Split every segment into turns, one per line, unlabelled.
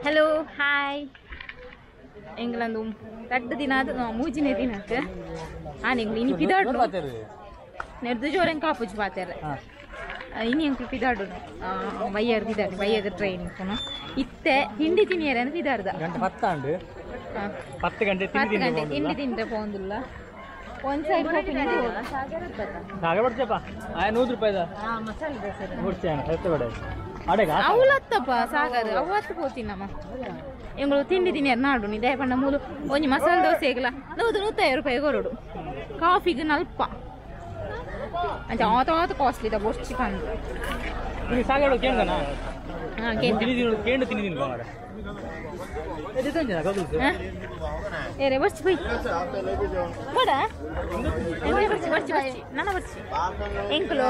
Hello hi ಎಂಗ್ಲಂದು ರಡ್ಡು ದಿನ ಅದು ಮೂಜಿನೇ ದಿನಕ್ಕೆ ಆ ನಿಂಗ್ಲು ಇನಿ ಪಿದಾಡು ನೆಡ್ದು ಜೋರೆಂಗ್ ಕಾಪುಜ್ ಪಾತೆರೆ ಇನಿ ಎಂಕ್ಲು ಪಿದಾಡು ಬೈಯರ್ ಪಿದಾಡು ಬೈಯದ ಟ್ರೈನ್ ಇಪ್ಪುನು ಇತ್ತೆ ತಿಂಡಿ ತಿನಿಯರೆ ಅಂದ್ ಪಿದಾಡ್ದ
ಗಂಟೆ 10 ಆಂಡ್ 10 ಗಂಟೆ
ತಿಂಡಿ ತಿಂಡಿ ತಿಂದ್ರೆ ಪೋಂದುಲ್ಲ ಒಂದ್ ಸೈಡ್ ಹೋಪಿನ
ಸಾಗರ ಬಡ್ಚಪ್ಪ ಆ 100 ರೂಪಾಯಿದ
ಮಸಾಲೆ ದೋಸೆ
ಬಡ್ಚೇನ ಹೆತ್ತ ಬಡೆ ಅಡೆಗ
ಅವಲತ್ತಪ್ಪ ಸಾಗರ ಅವತ್ತು ಪೋತಿನಮ್ಮ ಎಂಗಳು ತಿಂಡಿ ತಿನಿಯರ್ ನಾಡು ನಿ ದಯಪಂಡ ಮೂಲು ಒಂಜಿ ಮಸಾಲೆ ದೋಸೆ ಇಗಲ 100 ರೂಪಾಯಿ ಕೊರಡು ಕಾಫಿಗೆ ನಲ್ಪ ಅಂಚ ಆತ ಆತ ಕಾಸ್ಟ್ಲಿ the ಬೊರ್ಚಿ ಪಂದು
ನೀ ಸಾಗರ ಕೇಂದನ
ಹಾ ಕೇಂದ
ಕೇಂದ ತಿಂದಿದ್ದೀನಿ ಮಾರೆ ಎದೆ ತಂಜನ ಗಗಲ್ಸ್
ಏರೆ ಬೊರ್ಚಿ ಪೋಯ್ ಬಡ ಬೊರ್ಚಿ ಬೊರ್ಚಿ ಬೊರ್ಚಿ ನನ ಬೊರ್ಚಿ ಎಂಕುಲು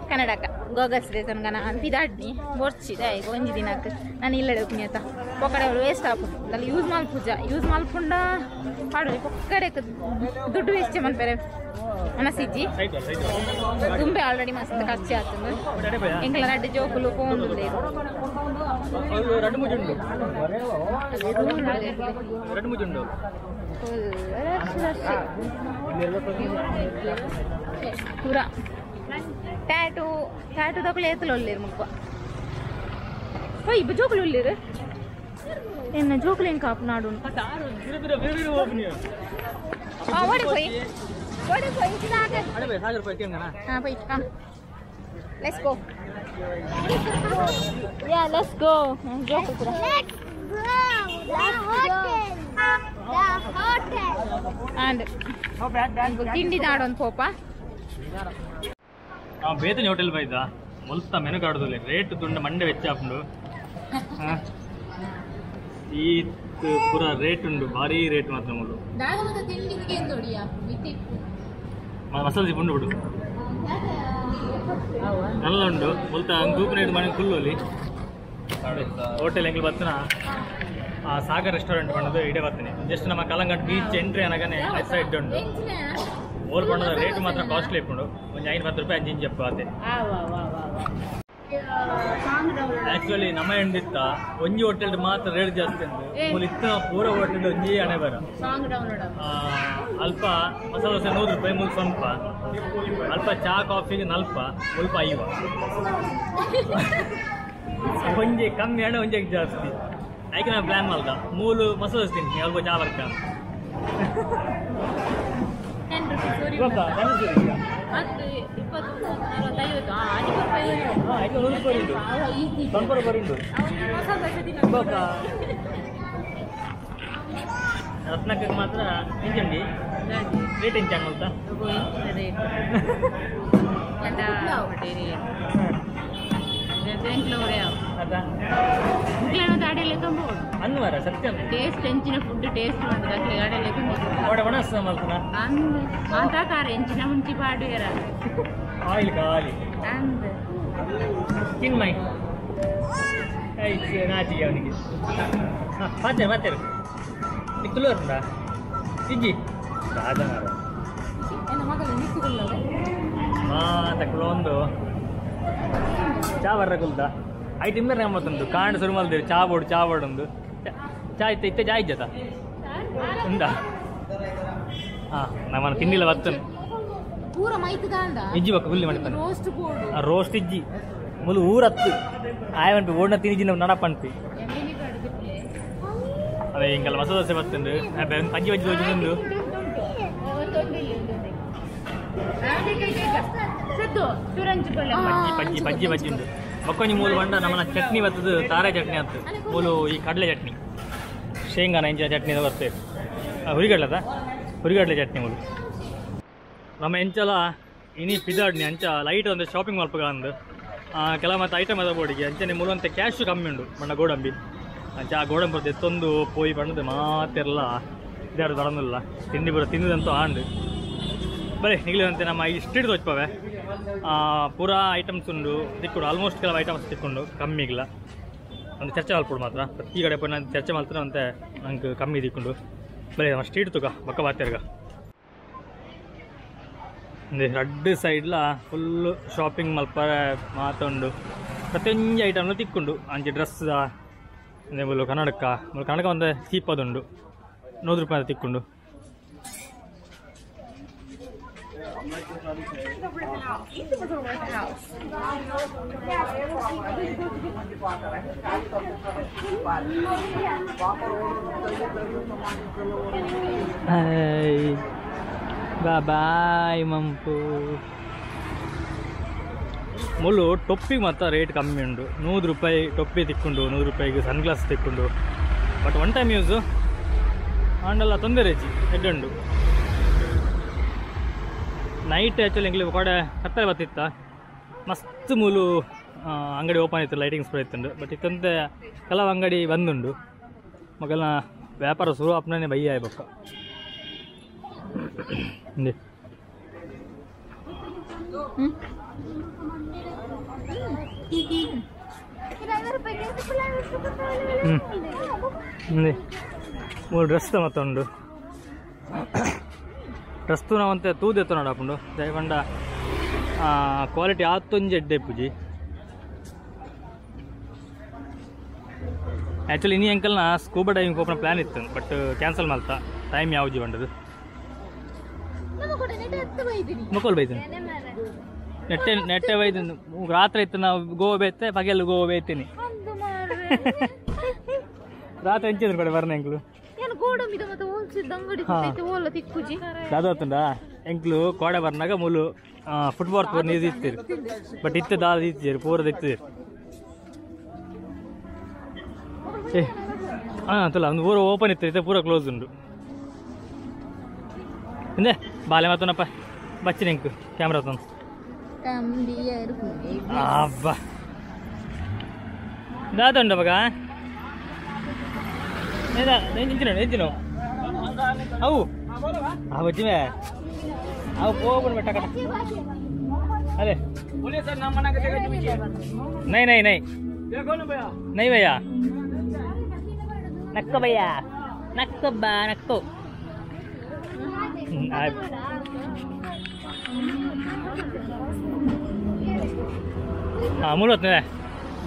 ಕನ್ನಡಕ ಗೋಗಲ್ಸ್ ದೇತನ್ಗನ ಪಿದಾಡ್ನಿ ಬೊರ್ಚಿ ದಾಯ್ ಒಂಜಿ ದಿನಕ್ಕೆ ನಾನು ಇಲ್ಲಡೆ ಉಪ್ನಿಯತ ಪೊಕ್ಕಡೆ ವೇಸ್ಟ್ ಆಪು ಅಲ್ಲಿ ಯೂಸ್ ಮಲ್ಪುಜ ಯೂಸ್ ಮಲ್ಪುಂಡ ಪಾಡು ಪೊಕ್ಕಡೆ ದುಡ್ಡು ವೇಸ್ಟ್ ಮನ್ಪೆರೆ ಮನಸ್ಸಿಜ್ಜಿ ತುಂಬೆ ಆಲ್ರೆಡಿ ಮಸ್ತ್ ಖರ್ಚು ಆಗ್ತದೆ ಎಂಕಲ ರಡ್ಡು ಜೋಕುಲು ಫೋನ್ ಪೂರ ಟ್ಯಾಟು ಟ್ಯಾಟು ದಕ್ಕಲು ಏತಲು ಒಲ್ಲೇರು ಮುಲ್ಪ ಓಯ್ ಇಬ್ಬ ಜೋಕುಲು ಒಲ್ಲೇರು ಎನ್ನ ಜೋಕುಲು ಏನು ಕಾಪು ನಾಡು ಓಡಿ ಪೋಯ್ ಓಡಿ ಪೋಯ್ ಸಾಗರ್
ಸಾಗರ್ ಪೋಯ್ ಕೇಂದನ
ಹಾ ಪೋಯ್ come let's go yeah let's go ಜೋಕುಲು ಪೂರ
let's go the hotel the hotel
and ತಿಂಡಿ ನಾಡೊಂದು ಪೋಪ
ಬೇತನಿ ಹೋಟೆಲ್ ಬೈದ ಮುಲ್ತ ಮೆನು ಕಾರ್ಡ್ದಲ್ಲಿ ರೇಟ್ ತುಂಡ ಮಂಡೆ ವೆಚ್ಚ ಆಪುಂಡು ಈ ಪೂರ ರೇಟ್ ಉಂಡು ಭಾರಿ ರೇಟ್ ಮಾತ್ರ ಮುಲು ಮಸಾಲೆ ಉಂಡು ಬಿಡು ನಲ್ಲ ಉಂಡು ಮುಲ್ತ ತೂಪು ಮನೆ ಕುಲ್ಲೊಲಿ ಹೋಟೆಲ್ ಎಂಗ್ಲು ಬತ್ತನ ಆ ಸಾಗರ್ ರೆಸ್ಟೋರೆಂಟ್ ಬಣ್ಣದು ಇಡೇ ಬರ್ತೀನಿ ಜಸ್ಟ್ ನಮ್ಮ ಕಲಂಗಟ್ ಬೀಚ್ ಎಂಟ್ರಿ ಅನಗನೆ ಸೈಡ್ ಉಂಡು ಓಲ್ ಬಣ್ಣದ ರೇಟ್ ಮಾತ್ರ ಕಾಸ್ಟ್ಲಿ ಇಪ್ಪುಂಡು ಒಂದು 510 ರೂಪಾಯಿ ಅಂಜಿಂಜಿ ಅಪ್ಪ ಅದೇ ಆಕ್ಚುಲಿ ನಮ್ಮ ಎಂಡಿತ್ತ ಒಂಜಿ ಹೋಟೆಲ್ ಮಾತ್ರ ರೇಟ್ ಜಾಸ್ತಿ ಉಂಟು ಮೂಲ ಇತ್ತ ಪೂರ ಹೋಟೆಲ್ ಒಂಜಿ ಹಣೆ ಬರ ಅಲ್ಪ ಮಸಾಲೆ ದೋಸೆ 100 ರೂಪಾಯಿ ಮುಲ್ ಸ್ವಲ್ಪ ಅಲ್ಪ ಚಹಾ ಕಾಫಿಗೆ ನಲ್ಪ ಮುಲ್ಪ 50 ಒಂಜಿ ಕಮ್ಮಿ ಹಣ ಒಂಜಿ ಜಾಸ್ತಿ ಅದಕ್ಕೆ ನಾನು ಪ್ಲಾನ್ ಮಾಡ್ದ ಮೂಲು ಮಸಾಲೆ ದೋಸೆ ತಿಂತೀನಿ ಅಲ್ಪ ಚಹಾ ಬರ್ಕ ರತ್ನಕ್ಕೆ ಮಾತ್ರ ಎಂಚಂಡಿ ರೇಟ್ ಎಂಚ ಅಂತ ಅನ್ವಾರ ಸತ್ಯ
ಟೇಸ್ಟ್ ಎಂಚಿನ ಫುಡ್ ಟೇಸ್ಟ್ ಎಂಚಿನ ಮುಂಚಿ ಪಾಡುವೆರ
ಆಯಿಲ್ ಖಾಲಿ ತಿನ್ಮೈ ನಾಚಿಗೆ ಅವನಿಗೆ ಪಾತೆ ಪಾತೆ ನಿಕ್ಕುಲು ಉಂಟಾ ಇಜ್ಜಿ ರಾಜ ಮಾರ ಮಾತ ಚಾ ಬರ್ರ ಕುಲ್ದ ಐಟ್ ಇಮ್ಮೆ ಗಮ್ಮತ್ತುಂಟು ಕಾಂಡ್ ಶುರು ಮಲ್ದಿರು ಚಾ ಬೋಡು ಚಾ ಬೋಡು ಉಂದು ಚಾ ಇತ್ತ ಇತ್ತೆ ಚಾ ಇಜ್ಜತ ಉಂಡಾ ಹಾಂ ನಮ್ಮನ್ನು ತಿಂಡಿಲ್ಲ ಬರ್ತೇನೆ
ಪೂರ ಮೈತ್ ದಾಂಡ
ಇಜ್ಜಿ ಬಕ್ಕ ಹುಲ್ಲಿ ಮಾಡ್ತಾನೆ
ರೋಸ್ಟ್ ಬೋಡು
ರೋಸ್ಟ್ ಇಜ್ಜಿ ಮುಲು ಊರತ್ತು ಆಯವಂಪಿ ಓಡ್ನ ತಿಂದಿಜ್ಜಿ ನಮ್ಮ ನಡಪಂಪಿ ಅದೇ ಹಿಂಗೆಲ್ಲ ಮಸಾಲೆ ದೋಸೆ ಬರ್ತುಂಡು ಪಜ್ಜಿ ಪಜ್ಜಿ ದೋಸೆ ಉಂಡು ಪಜ್ಜಿ ಪಜ್ಜಿ ಪಜ್ಜಿ ಬಜ್ಜಿ ಉಂಡು ಬಕ್ಕೊಂಜಿ ಮೂಲು ಬಂಡ ನಮ್ಮನ ಚಟ್ನಿ ಬರ್ತದೆ ತಾರೆ ಚಟ್ನಿ ಅಂತ ಮೂಲು ಈ ಕಡಲೆ ಚಟ್ನಿ ಶೇಂಗಾನ ಇಂಚಿನ ಚಟ್ನಿ ಬರ್ತೇವೆ ಹುರಿಗಡ್ಲದ ಹುರಿಗಡಲೆ ಚಟ್ನಿ ಮೂಲು ನಮ್ಮ ಎಂಚಲ ಇನಿ ಪಿದಾಡ್ನಿ ಅಂಚ ಲೈಟ್ ಒಂದು ಶಾಪಿಂಗ್ ಮಲ್ಪಗ ಅಂದು ಕೆಲವು ಮತ್ತು ಐಟಮ್ ಅದ ಬೋಡಿಗೆ ಅಂಚನೆ ಮೂಲಂತೆ ಕ್ಯಾಶು ಕಮ್ಮಿ ಉಂಡು ಬಣ್ಣ ಗೋಡಂಬಿ ಅಂಚ ಆ ಗೋಡಂಬಿ ಬರ್ತದೆ ಎತ್ತೊಂದು ಪೋಯಿ ಬಣ್ಣದ ಮಾತೆಲ್ಲ ಇದಾರು ಬರೋದಿಲ್ಲ ತಿಂಡಿ ಬರೋ ತಿಂದಿದಂತೂ ಆಂಡು ಬರೀ ನಿಗಲಿದಂತೆ ನಮ್ಮ ಈ ಸ್ಟ್ರೀಟ್ ತೋಚ್ಪವೆ ಪೂರಾ ಐಟಮ್ಸ್ ಉಂಡು ತಿಕ್ಕೊಂಡು ಆಲ್ಮೋಸ್ಟ್ ಕೆಲವು ಐಟಮ್ಸ್ ತಿಕ್ಕೊಂಡು ಕಮ್ಮಿಗಿಲ್ಲ ಒಂದು ಚರ್ಚೆ ಮಲ್ಪಡು ಮಾತ್ರ ಪ್ರತಿ ಕಡೆ ಪೋಯಿ ನಾನು ಚರ್ಚೆ ಮಲ್ತಾರೆ ಅಂತೆ ನಂಗೆ ಕಮ್ಮಿ ತಿಕ್ಕೊಂಡು ಬರೀ ನಮ್ಮ ಸ್ಟ್ರೀಟ್ ತುಗ ಬಕ್ಕ ಬಾತೆರ್ಗ ರಡ್ಡು ಸೈಡ್ಲ ಫುಲ್ ಶಾಪಿಂಗ್ ಮಲ್ಪರೆ ಮಾತುಂಡು ಪ್ರತಿಯೊಂದು ಐಟಮ್ಲ ತಿಕ್ಕೊಂಡು ಅಂಚೆ ಡ್ರೆಸ್ ಮೂಲು ಕನ್ನಡಕ ಮೂಲು ಕನ್ನಡಕ ಒಂದು ಚೀಪ್ ಅದುಂಡು 100 ರೂಪಾಯಿ ತಿಕ್ಕೊಂಡು. ಬಾಯ್ ಮಂಪು. ಮುಳ್ಳು ಟೊಪ್ಪಿಗೆ ಮಾತ್ರ ರೇಟ್ ಕಮ್ಮಿ ಉಂಟು. 100 ರೂಪಾಯಿ ಟೊಪ್ಪಿ ತಿಕ್ಕೊಂಡು, 100 ರೂಪಾಯಿಗೆ ಸನ್ ಗ್ಲಾಸ್ ತಿಕ್ಕೊಂಡು. ಬಟ್ ಒನ್ ಟೈಮ್ ಯೂಸು ಆಂಡಲ್ಲ ತೊಂದರೆ ಹೆಚ್ಚಿ ಎಡ್ಡುಂಡು. ನೈಟ್ ಆ್ಯಕ್ಚುಲಿ ಎಂಗ್ಲಿ ಕೊಡೆ ಕತ್ತಲೆ ಬತ್ತಿತ್ತ ಮಸ್ತ್ ಮೂಲು ಅಂಗಡಿ ಓಪನ್ ಇತ್ತು, ಲೈಟಿಂಗ್ಸ್ ಕೂಡ ಇತ್ತುಂಡು. ಬಟ್ ಇತ್ತಂತೆ ಕೆಲವು ಅಂಗಡಿ ಬಂದುಂಡು. ಮಗಲ್ನ ವ್ಯಾಪಾರ ಶುರು ಅಪ್ಪನೇ ಬಯ್ಯ ಆಯ್ಬಕ್ಕ. ಮೂರು ಡ್ರೆಸ್ ಮತ್ತುಂಡು. ಡ್ರೆಸ್ ನಾವಂತೆ ತೂದೆತ್ತು ನೋಡಾಪುಂಡು ದಯಪಂಡ ಕ್ವಾಲಿಟಿ ಆತೊಂಜಿ ಎಡ್ಡೆ ಪೂಜಿ. ಆ್ಯಕ್ಚುಲಿ ಇನಿ ಅಂಕಲ್ನ ಸ್ಕೂಬಾ ಡೈವಿಂಗ್ ಹೋಗೋಣ ಪ್ಲ್ಯಾನ್ ಇತ್ತು, ಬಟ್ ಕ್ಯಾನ್ಸಲ್ ಮಾಡ್ತಾ ಟೈಮ್ ಯಾವ ಜಿ ಬಂಡದು ಮುಕ್ಕೋಲ್ ಬೈತೀನಿ ನೆಟ್ಟೆ ನೆಟ್ಟೆ ಬೈತೀನಿ. ರಾತ್ರಿ ಇತ್ತು ನಾವು ಗೋವಾ ಬೇಯ್ತೆ, ಪಗೆಲ್ಲ ಗೋವಾ ಬೇಯ್ತೀನಿ. ರಾತ್ರಿ ಎಂಚಿದ್ರು ಕಡೆ ಬರ್ನ ಎಂಕ್ಲು ದಾದ ಎಂಕ್ಲು ಕೋಡೆ ಬರ್ನಾಗ ಮೂಲು ಫುಟ್ಬಾಲ್ ಪೂರ ನೀರು ಇತ್ತೀರಿ, ಬಟ್ ಇತ್ತೆ ದಾದ ಇತ್ತೀರಿ ಪೂರ ಇತ್ತೀರಿ. ಏ ಹಾಂ ಅಂತಲ್ಲ ಒಂದು ಪೂರ ಓಪನ್ ಇತ್ತು, ಇತ್ತೆ ಪೂರ ಕ್ಲೋಸ್ ಉಂಟು. ಹಿಂದೆ ಬಾಲೆ ಮಾತನಪ್ಪ ಬಚ್ಚಿನ ಎಂಕು ಕ್ಯಾಮ್ರಾ ತಂದು ಅಬ್ಬಾ ದಾದ ಉಂಡ ಮಗ ಎಂಚಿನ ಅವು ಆ ಬಚ್ಚಿಮೆ ಅವು ಹೋಗ್ಬಿಡು ಬೆಟ್ಟ ಕಟ. ಅದೇ ನೈ ನೈ ನೈ ನೈ ಭಯ್ಯ ನಕ್ಕ ಭಯ್ಯ ನಕ್ಕಬ್ಬ ನಕ್ಕು. ಹಾಂ ಮೂರು ಹೊತ್ತಿನ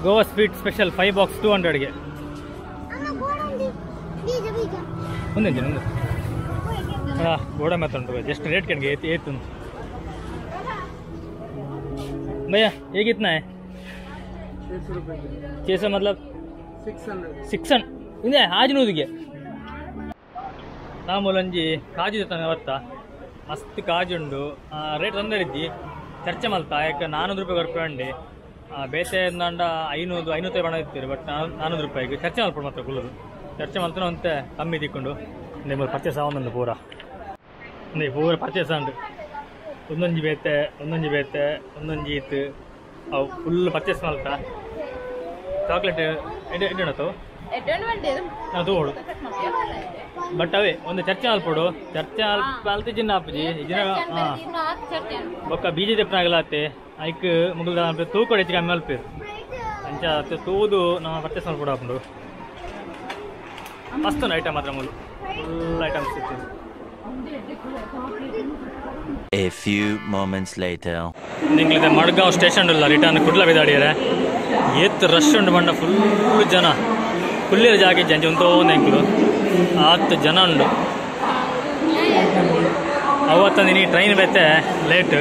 ಗೋವಾ ಸ್ವೀಟ್ ಸ್ಪೆಷಲ್ 5 ಬಾಕ್ಸ್ 200ಗೆ. ಒಂದೆಂಜಿನ ಒಂದು ಹಾಂ ಗೋಡಂಬಿ ಉಂಟು. ಜಸ್ಟ್ ರೇಟ್ ಕಣ್ಗೆ ಏತು भैया ये कितना है? 600 मतलब 600 ಇಂದೇ ಆಜಿನೂದಿಗೆ. ನಾ ಮೂಲಂಜಿ ಕಾಜು ತಾನೆ ಬತ್ತ ಮಸ್ತ್ ಕಾಜು ಉಂಡು. ರೇಟ್ ತೊಂದರೆ ಇದ್ದಿ ಚರ್ಚೆ ಮಲ್ತಾ ಯಾಕೆ 400 ರೂಪಾಯಿ ಬರ್ಕೊಂಡು ಬೇತೆ ಅಂದ 500 500 ಬಣ ಇರ್ತೀರಿ. ಬಟ್ 400 ರೂಪಾಯಿಗೆ ಚರ್ಚೆ ಮಲ್ಪಡು ಮಾತ್ರ ಕುಲ್ಲದು ಚರ್ಚೆ ಮಲ್ತಾನೆ ಅಂತೆ ಕಮ್ಮಿ ತಿಕ್ಕೊಂಡು ನಿಮ್ಮ ಪರ್ಚೇಸ್ ಆವೊಂದುಂಡು ಪೂರ ಇಂದೇ ಪೂರ ಪರ್ಚೇಸ್ ಉಂಡು. ಒಂದೊಂಜಿ ಬೇತೆ ಒಂದೊಂಜಿ ಬೇತೆ ಒಂದೊಂಜಿ ಇತ್ತು ಅವು ಫುಲ್ ಪರ್ಚೇಸ್ ಮಲ್ತಾ. ಚಾಕ್ಲೇಟ್ ಎಡ್ಡು ತೋಡು ಬಟ್ ಅವೇ ಒಂದು ಚರ್ಚೆ ಅಲ್ಪಡು ಚರ್ಚೆ ಅಲ್ಪ ಅಲ್ತಿ ಜಿನ್ನ ಆಪುಜಿ ಜಿನ್ನ ಬೊಕ್ಕ ಬೀಜ ತೆಪ್ಪನಾಗಲ ಆತೆ ಐಕ್ ಮುಗುಲ್ದ ತೂಕೊಡು ಹೆಚ್ಚು ಕಮ್ಮಿ ಅಲ್ಪೇರು ಅಂಚ ತೂದು ನಮ್ಮ ಪರ್ಚೇಸ್ ಮಲ್ಪಡು ಆಪುಂಡು. ಮಸ್ತ್ ಐಟಮ್ ಮಾತ್ರ ಮೂಲು ಫುಲ್ ಐಟಮ್ಸ್ ಇತ್ತು.
A few moments later.
ನಿಂಗ್ಲಿದೆ ಮಡ್ಗಾಂವ್ ಸ್ಟೇಷನ್ ಉಲ್ಲ ರಿಟರ್ನ್ ಕುಡ್ಲ ಬಿದಾಡಿಯರೆ ಏತ್ ರಶ್ ಉಂಡು ಬಂಡ ಫುಲ್ ಜನ ಫುಲ್ಲಿರ ಜಾಗ ಜಂಜಿ ಉಂಟೋ ಎಂಕ್ಲು ಆತ್ ಜನ ಉಂಡು. ಅವತ್ತಂದಿನಿ ಟ್ರೈನ್ ಬೇತೆ ಲೇಟ್.